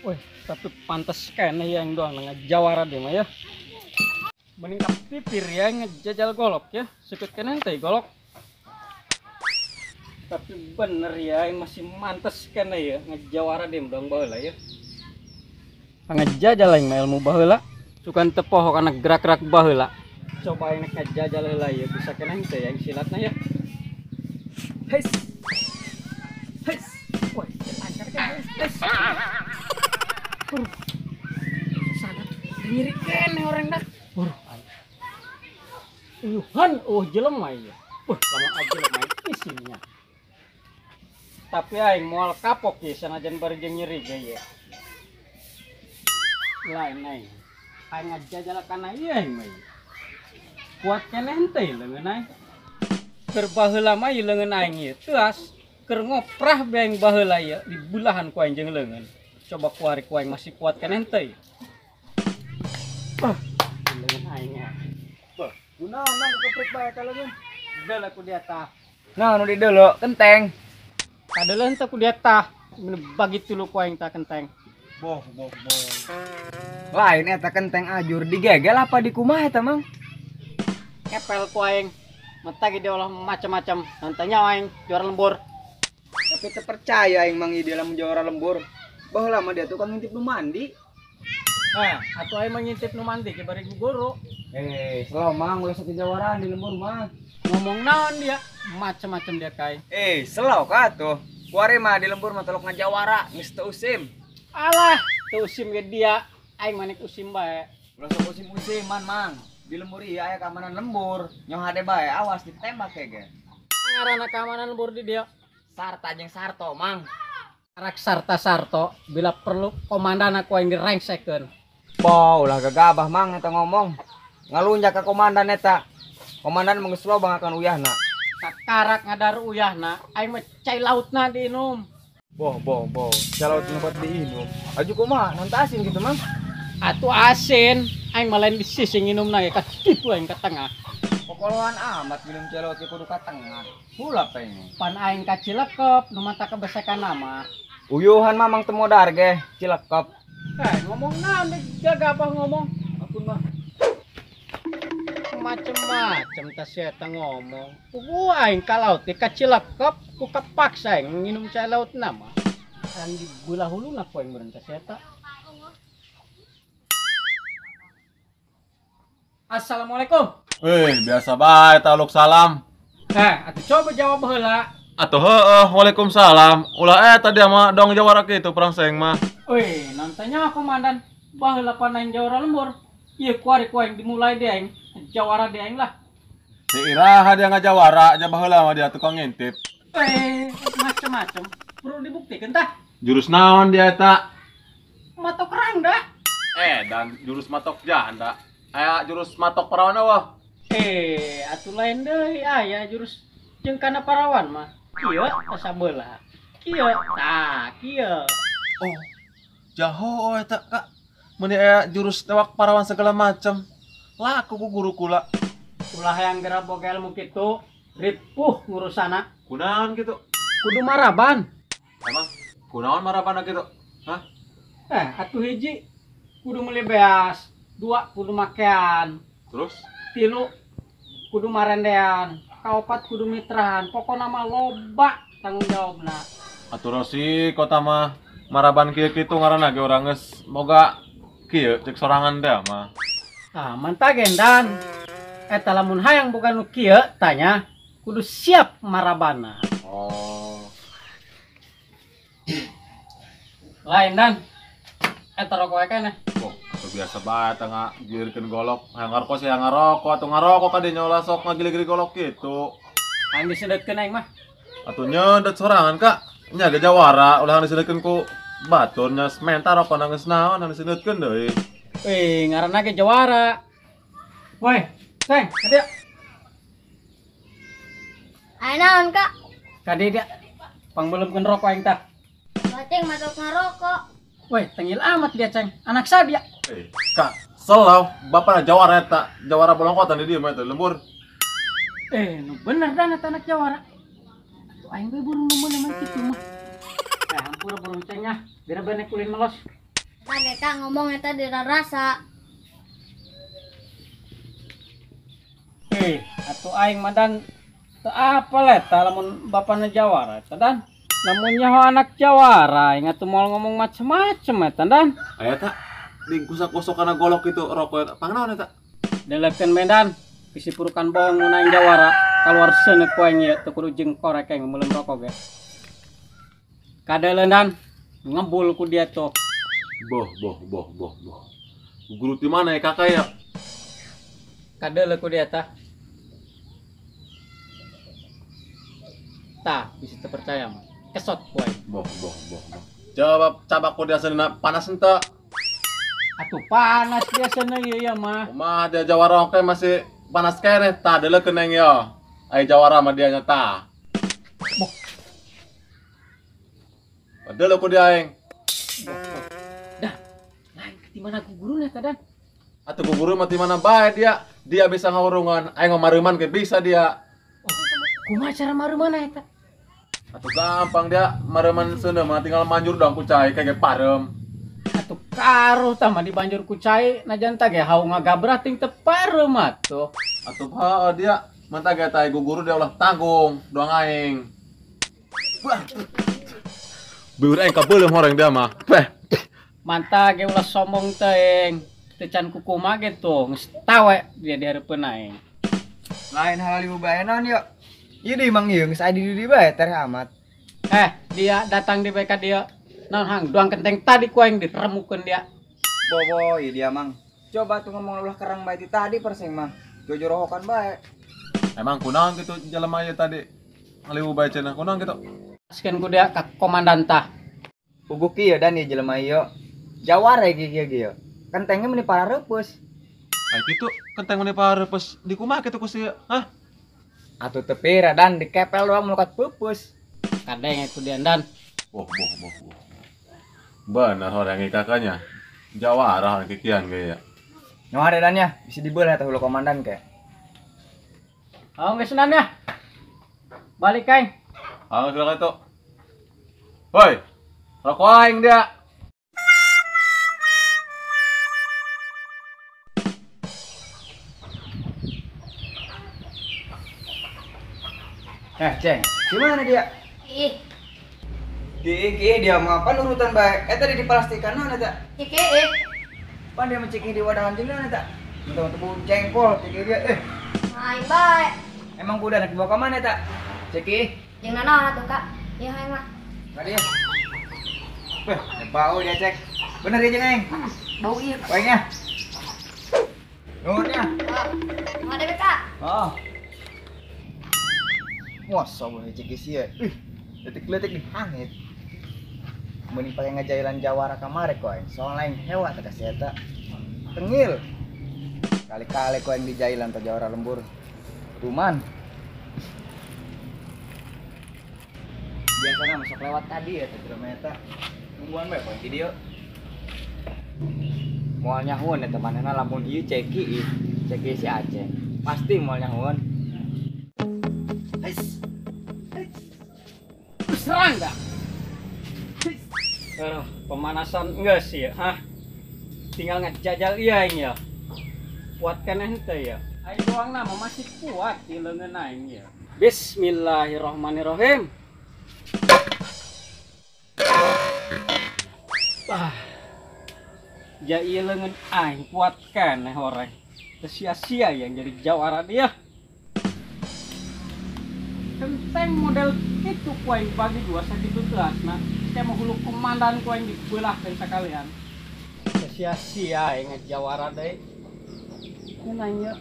Wih, tapi pantes kene yang doang ngejawara deh mah ya. Mending pipir ya ngejajal golok ya, sikut kene teh golok. Tapi bener ya yang masih mantes kene ya ngejawara deh doang baheula ya. Ngejajal aing mah ilmu baheula, sukan teu poho kana gerak-gerak baheula. Coba aing ngejajal heula ya, bisa kene teh yang silatna ya. Heis. Heis. Woi, lancar kan. Heis. Sangat nyiri kene orang dah. Uyuhan, oh jelema ieu. Lama aja jelema isinya. Tapi aing moal kapok ye sanajan bari jeung nyeri ge ye. Lain aing. Aing ngajajal kana ieu aing mah. Kuat keneh henteu leungeun aing. Keur baheula mah ieu leungeun aing ieu teuas. Keur ngoprah bae aing baheula ieu dibulahan ku aing jeung leungeun. Coba kuari ku aing masih kuat keneh henteu. Leungeun aing ya. Bah, kunaon nang keprik bae ka leungeun? Deuleu ku dia tah. Nah, nu dideuleu kenteng. Kadeuleu henteu ku dia tah. Bagi tilu ku aing tah kenteng. Boh, boh, boh. Lain eta kenteng ajur digegel apa di kumaha eta, Mang? Kepel ku aing. Mata ge diolah macam-macam. Nantanya aing juara lembur. Tapi teu percaya aing Mang ieu lamun juara lembur. Baheula mah dia tukang ngintip nu mandi. Atuh aing mah ngintip nu mandi ge bari guru. Slow Mang, ulah sok jawaraan di lembur mah. Ngomong naon dia? Macam-macam dia kai. Slow ka atuh. Kuari mah di lembur mah tolok ngajawara, geus teu usim. Alah, teu usim ge dia. Aing mah nek usim bae. Ulah sok usim-usiman, Mang. Di lembur ieu aya keamanan lembur. Nyoh hade bae, awas ditembak ge. Ngaranna keamanan lembur di dia. Sarta jeung Sarto, Mang. Arak Sarta Sarto, bila perlu komandan aku yang direngsekeun. Boh, ulah gegabah Mang eta ngomong. Ngalunjak ka komandan eta. Komandan mah geus loba ngakan uyahna. Kakarak ngadar uyahna, aing mah cai lautna diinum. Boh, boh, boh. Cai laut nu kuat diinum. Aju kumaha? Nanti asin gitu, Mang? Atuh asin, aing mah lain disising inumna ge ka kitu aing ka tengah. Pokolohan amat minum cai laut ge kudu ka tengah. Hulap aing. Pan aing ka Cilekep, nu mata kebesekan mah. Uyuhan Mamang teu modar ge, Cilekep. Ngomong naon deh gagabah ngomong. Ampun mah. Macem-macem tas eta ngomong. Puguh aing ka laut ge ka Cilekep ku kepaksa aing nginum cai laut mah. Kan di belah huluna ku aing meureun tas eta. Assalamualaikum. Biasa bae taluk salam. Atuh coba jawab heula. Atuh heueuh, waalaikumsalam. Ulah eta dia mah dong jawara kitu perang seng mah. Wih, nantanya komandan baheula pan aing jawara lembur. Ieu kuari ku aing dimulai deui aing jawara deui aing lah. Si iraha dia ngajawara aja baheula mah dia tukang ngintip. Macem-macem. Perlu dibuktikan tah. Jurus naon dia eta? Matok rangda. Dan jurus matok janda. Aya jurus matok parawan eueuh. Atuh lain deui aya jurus jeung kana parawan mah. Kieu sabelah. Kieu tah, kieu. Oh, jaho eta Kak. Meuni aya jurus tewak parawan segala macam. Laku ku guru kula. Ulah yang geura boga ilmu kitu, ripuh ngurusana. Kunaon kitu? Kudu maraban. Emang kunaon marabana kitu? Hah? Atuh hiji kudu meuli beas, dua kudu makean. Terus? Tilu kudu marendean. Kaopat kudu mitrahan, pokona mah loba tanggung jawabna. Atuh Rosi kota mah maraban kieu kitu ngaranna ge urang geus boga kieu cek sorangan teh mah. Ah, mantap gendan. Eta lamun hayang bukan nu kieu tanya kudu siap marabana. Oh. Lain dan eta rokok keneh. Oh, atuh biasa bae teh ngagilirkeun golok. Hayang ngarokok sih hayang ngarokok atuh ngarokok ka dinya ulah sok ngagilir golok kitu. Hayang disedeutkeun aing mah. Atuh nyedet sorangan kak. Nya ge jawara ulah diseundeutkeun ku batur nya menta rokona geus naon diseundeutkeun deui. Weh, ngaranna ge jawara. Woi, Ceng, ka dieu. Aya naon kak? Ka dieu dia. Pangbeuleumkeun rokok aing tah. Baceng masuk ngarokok. Woi, tengil amat dia, Ceng. Anak sabia. Kak, selau bapak jawara eta, jawara bolongkotan di dieu mah eta lembur. Nu bener dah eta anak jawara. Tuh aing ge burung meunang mah kitu mah. Hampura burung Ceng nya, biar bene kulin melos. Kan eta ngomong eta dirarasa. Atuh aing mah dan teu apal eta lamun bapana jawara eta dan. Lamun nyaho anak jawara aing atuh moal ngomong macem-macem eta dan. Aya ta dingkusak-kusok kana golok itu rokok eta pangnaon eta? Delekeun medan bisi purukan bohong mun aing jawara kaluar seuneuk ku aing ieu teu kudu jeung korek aing meuleum rokok ge. Kadeuleun dan ngebul ku dia tuh. Boh boh boh boh boh. Guru di mana ya kakak ya? Kadeuleu ku dia tah. Tah, bisa terpercaya mah. Kesot ku aing. Boh boh boh boh. Jawab cabak ku dia seuneu panas henteu? Atuh panas biasana ieu ya mah. Kumaha dia jawara oke masih panas keneh tah deuleukeun aing yo. Ai jawara mah dia nya tah. Boh. Deuleu ku dia aing. Dah. Lain di mana ku guruna tah dan? Atuh ku guru mah di mana bae dia. Dia bisa ngawurungan, aing mah mareuman ge bisa dia. Oh, kumaha cara mareuman eta? Atuh gampang dia mareuman seuneu mah tinggal manjur doang ku cai kayak parem. Atuh karuh tah mah dibanjur ku cai najan tah ge hau ngagabrah ting teu parem atuh. Atuh heuh dia mantah ge tah guru dia ulah tanggung doang aing. Wah. Beueur aing kabeuleum horeng dia mah. Beh. Mantah ge ulah sombong teuing. Teu can kukumaha ge tuh geus tawe dia di hareupeun aing. Lain halaliu bae naon yeuh. Ieu deui mang ieu geus aya di dieu bae tereh amat. Dia datang di BK dia. Naon hang doang kenteng tadi ku aing diremukeun dia. Bobo ieu dia mang. Coba tuh ngomong ulah kerang bae ti tadi perseng mah. Jojo rohokan bae. Emang kunaon kitu jelema ieu tadi? Ngaliwu bae cenah kunaon kitu? Askeun ku dia ka komandan tah. Puguh kieu dan ieu jelema ieu. Jawara kieu kieu kieu. Kentengnya meni parareupeus. Ai kitu kenteng meni parareupeus di kumaha kitu ku si hah? Atuh teu pira dan dikepel doang melukat peupeus. Kadeng itu dia dan. Boh boh boh boh. Benar horeng kakaknya. Jawara horeng kikian ge ya. Nyawa dan ya, bisa dibelah tah hulu komandan ke. Oh, geus nan ya. Balik aing. Ah, silakan itu. Hoi. Rokok aing dia. Ceng, gimana dia? Ih. Ih, dia mah apa urutan bae. Eta di diplastikan naon eta? Ih, ih. Pan dia mencekih di wadah anjing naon eta? Mentah-mentah bau jengkol cekih dia. Main bae. Emang kuda nak dibawa ka mana eta? Cekih. Jeung nanaon atuh, Kak? Ieu hayang mah. Ka dia. Weh, bau dia cek. Bener dia jeung aing. Bau ieu. Baiknya. Nuhun ya. Nuhun deui, Kak. Oh. Wah, sobo cekih sia. Ih, letik-letik nih hangit. Mending pakai ngajailan jawara kamare kok aing. Soalnya aing hewa teh kasih eta. Tengil. Kali-kali kok aing dijailan teh jawara lembur. Ruman. Biasanya masuk lewat tadi ya teh jelema eta. Nungguan bae poe di dieu. Moal nyahueun eta manehna lamun ieu ceki, ceki si Aceh. Pasti moal nyahueun. Serang enggak? Pemanasan enggak sih ya? Hah? Tinggal ngejajal iya ini ya. Kuat kan ente ya? Aing doang nama masih kuat di leungeun aing ya. Bismillahirrahmanirrahim. Wah. Ja ieu leungeun aing kuat kan horeng. Sia-sia yang jadi jawara dia. Kenteng model itu ku aing bagi dua sakitu teasna. Saya mau hulu komandan ku aing dibelahkeun sakalian. Sia-sia aing ngajawara deui. Nanya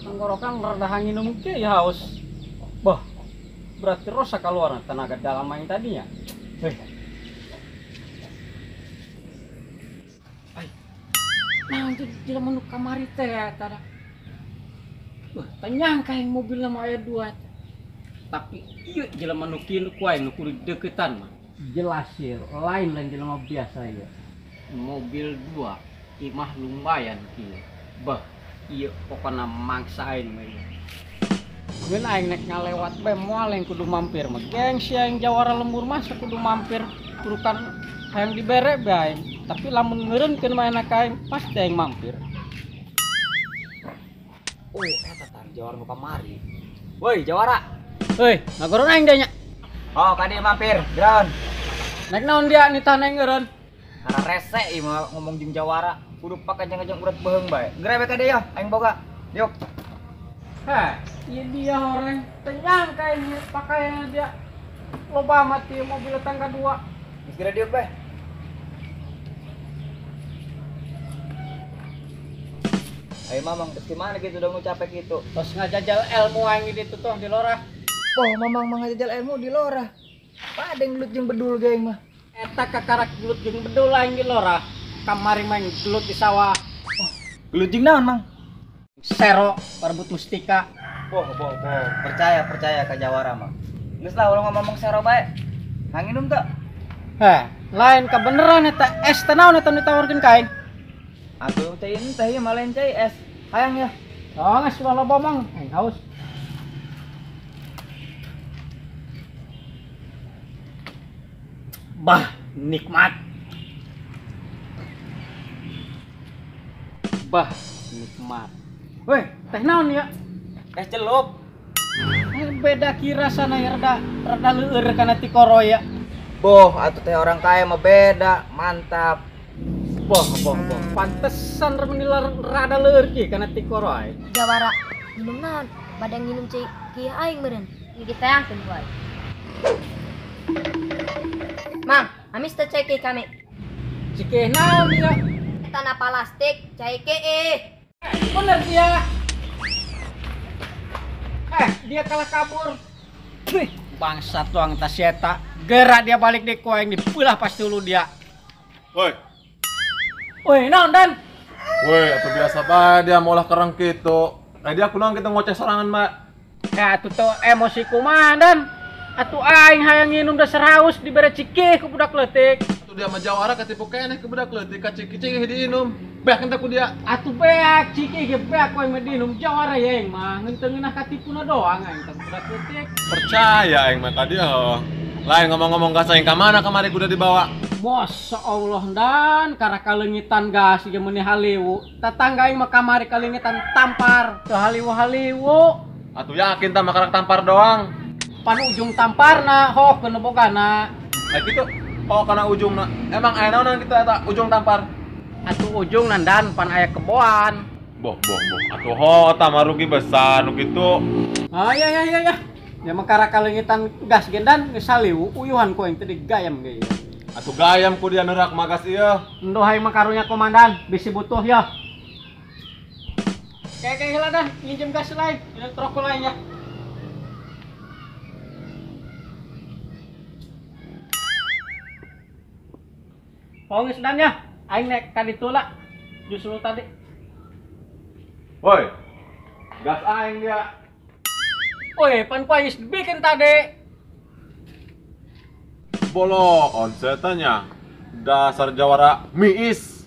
tenggorokan rada hanginum ke ya haus. Bah. Berarti rosak keluar tenaga dalam aing tadinya. Hei. Ai. Nah, jelema nu kamari teh eta da. Wah, teu nyangka aing mobilna mah aya dua. Tapi ieu jelema nu kieu ku aing nu kudu deuketan mah. Jelas ya, lain lain jelema biasa ya. Mobil dua, imah lumayan kieu. Bah, ieu pokona mangsa aing mah ieu. Ngeun aing nek ngalewat bae moal yang kudu mampir mah. Gengsi aing jawara lembur mah kudu mampir kurukan hayang dibere bae aing. Tapi lamun ngeureunkeun mah enak aing pasti aing mampir. Oh, eta tah jawara nu kamari. Woi, jawara. Heuy, ngagoron aing deui nya. Oh, ka dieu mampir, ground. Nek naon dia nitah aing ngeureun? Karena rese ieu mah ngomong jeung jawara, kudu pakajang-kajang urat beuheung bae. Geura we ka dieu ya, aing boga. Yuk. Heh, ieu dia orang teu nyangka ini pakaiannya dia loba amat ieu mobil tangga dua. Geus geura diuk bae. Ayo mamang, terus gimana gitu udah mau capek gitu. Terus ngajajal ilmu aing di ditu tuh di lorah. Oh, mamang mah ngajajal ilmu di lorah. Padeng gelut jeung bedul geng mah. Eta kakarak gelut jeung bedul aing di lorah. Kamari mah gelut di sawah. Oh, gelut jeung naon, Mang? Sero parebut mustika. Boh, boh, boh. Percaya, percaya ka jawara mah. Geus lah ulah ngomong sero bae. Hang minum teu? Heh, lain kabeneran eta es teh naon eta nu ditawarkeun ka aing? Atuh cai teh ieu mah lain cai es. Hayang ya. Oh, geus ulah loba omong, aing haus. Bah, nikmat. Bah, nikmat. Weh, teh naon ya? Es celup. Beda kira sana ya, rada rada leueur kana tikoro ya. Boh, atuh teh orang kaya mah beda, mantap. Boh, boh, boh. Pantesan remenila rada leueur ki kana tikoro aing. Jawara minum naon? Badang minum cai kieu aing meureun. Ieu ditayangkeun ku aing. Mang, amis teh cai kieu kami. Cikeh naon ya? Tanah plastik, cai kieu. Bener dia. Dia kalah kabur. Bangsat tuang tas eta. Gerak dia balik deh ku aing dipulah pasti ulu dia. Woi. Woi, naon Dan? Woi, atuh biasa bae dia molah kereng kitu. Dia kunaon kita ngoceh sorangan, Mak? Ya atuh teu emosi kumaha Dan? Atuh aing hayang nginum dasar haus dibere cikih ku budak leutik. Atuh dia mah jawara katipu keneh ku budak leutik ka cikih diinum. Beak ente ku dia. Atuh beak cikih ge beak ku aing mah diinum jawara ye aing mah ngan teu ngeunah katipuna doang aing teh budak leutik. Percaya aing mah tadi heuh. Lain ngomong-ngomong gas aing ka mana kamari kuda dibawa. Masya Allah Dan, karena kalengitan gas ge meuni haliwu. Tetangga aing mah kamari kalengitan tampar, teu haliwu-haliwu. Atuh yakin tah mah karak tampar doang. Pan ujung tamparna, hok keun bogana. Eh kitu, oh kana ujungna. Emang aya naonan kitu eta ujung tampar? Atuh ujung dan pan aya keboan. Boh, boh, boh. Atuh ho tah mah rugi besar nu kitu. Ah ya ya ya ya. Ya mah karena kalengitan gas gendan geus haliwu uyuhan ku aing teh digayam ge. Atuh gayam ku dia nerak magas ieu. Endo hayang mah karunya komandan, bisi butuh ya. Kayak heula dah, nginjem gas lain, ini truk lain ya. Oh geus dan ya, aing naik ka ditu lah. Justru tadi. Woi. Gas aing dia. Woi, pan ku aing geus dibikin tadi. Bolo on setanya. Dasar jawara miis.